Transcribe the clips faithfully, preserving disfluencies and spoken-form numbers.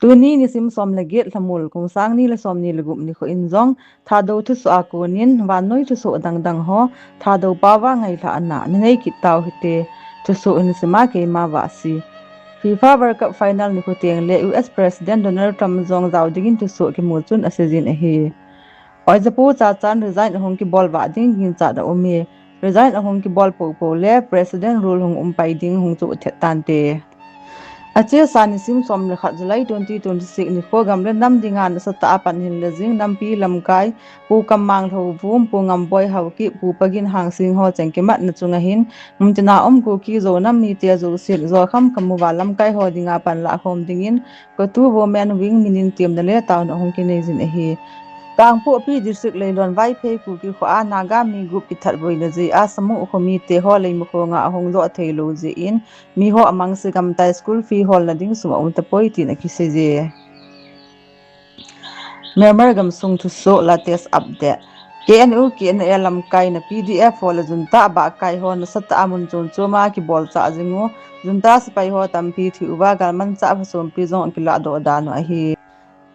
Tuni nisim som le get Lhamul kum sang ni le som ni le gup nikho in jong Thadou thusoh a konin vannoi thusoh dangdang ho Thadou paova ngailhahna nanei kit tau hite. Thusoh hin sima keima Vahsi. FIFA World Cup final nikho teng le U S President Donald Trump jong jao dingin thusoh kimu chun asei jin ahi. Oijapu Chachan resign ahung kibol vah ding ginchat aume. Resign ahung kibol poupou le President rule hung um pai ding hung chu thet tante. Achesa nisim som le khat July twenty twenty-six nikho gam le nam dinga nasatah a pan hin le jing nampi lamkai Pu Kammang Lhouvum, Pu Ngamboi Haokip, Pu Pagin Hangsing ho cheng kimatna chunga hin muntina um Kuki Zo nam mite jousen jokham kamuva lamkai ho dinga panlah khom dingin COTU Women Wing minin temna le taona hung kinei jin ahi. Kangpokpi District Leilon Vaiphei Kuki khoa Naga mi gup kithat boina jeh a Samuh kho mite ho Leimakhong a ahung doh theilou jeh in miho amangse gamtai school fee holna ding sum aum tapoi tin akiseiye. Myanmar gamsung thusoh latest update. K N U, K N A lamkaina P D F ho le junta abahkai ho nasatah a mun chom choma kibolchah jing u, junta sepai ho tampi thi uva galmanchah phasompi jong akiladoh dan u ahi.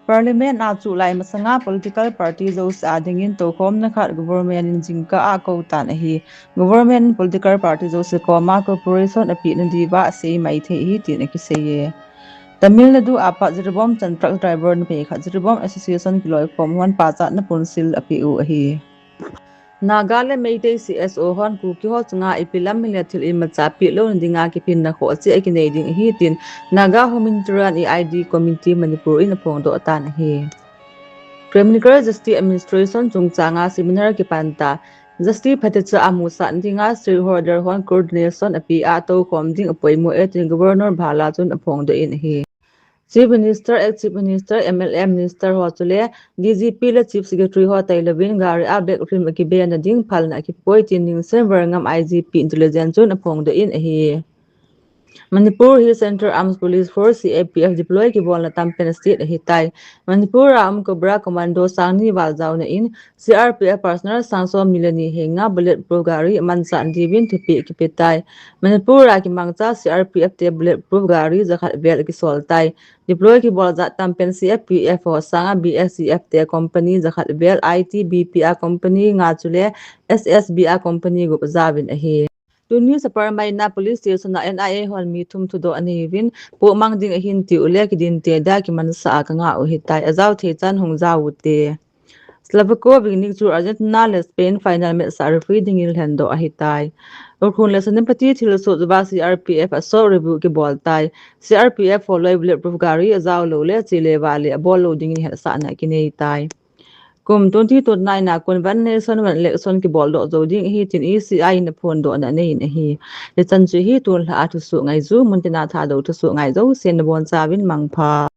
Parliament a chuh lai masanga political party jouse a dingin toukhomna khat government in jingkah a akou tan ahi. Government in political party jouse koma cooperation apehna diuva asei maithei ahi tin akiseiye. Tamil Nadu a pat Jiribam chan truck driver numei khat Jiribam Association kiloikhom hon pachatna punsil apeh u ahi. Naga le Meitei C S O hon Kuki ho chunga ipi lam hile thil imacha pehlouna dinga kiphinna khoh cheh akinei ding ahi tin Naga Humanitarian A I D Committee Manipur in aphongdoh tan ahi. Criminology Justice Administration chungchanga seminar kipan ta. Justice phatecha amusah dinga stakeholder hon coordination apeh a toukhom ding apoimo e tin Governor Bhala chun aphongdoh in ahi. Chief Minister, Ex Chief Minister, M L A, Minister ho chule D G P le Chief Secretary ho tailouvin gari a black film akibena ding phalna akipoi tin Ningsen Varngam I G P Intelligence chun aphongdoh in ahi. Manipur hi Central Armed Police Force, C A P F deploy kibolna tampen state ahitai. Manipur a um Cobra Commando sangni val jaona in C R P F personnel sangsom ni le ni henga bulletproof gari amanchah diuvin thupeh kipetai. Manipur a kimangcha C R P F te bulletproof gari jakhat vel akisoltai. Deploy kibol jat tampen C R P F ho sanga B S C F te company jakhat vel, I T B P a company nga chule S S B a company gup ajaovin ahi. Tuni Saparmeina Police Station a N I A hon mi thum thudoh aneiuvin, pohmang ding ahin tiu le kidinte dia kimansa a kangah u ahitai, ajao thei chan hung jao ute. Slavko Vinnyk chu Argentina le Spain final match a referee dingin lhendoh ahitai. Ukhrul le Senapati thilsoh jouva C R P F assault rebuke kiboltai. C R P F holoi bulletproof gari ajao lou le chele vale abol lou dingin hetsahna akineitai. Kum twenty twenty-nine a kon One Nation One Election kiboldoh jou ding ahi tin E C I in aphondohna aneiyin ahi. Hichan chu hi tunlhah a thusoh ngaiju, muntina Thadou thusoh ngai jousen nabonchauvin mangpha.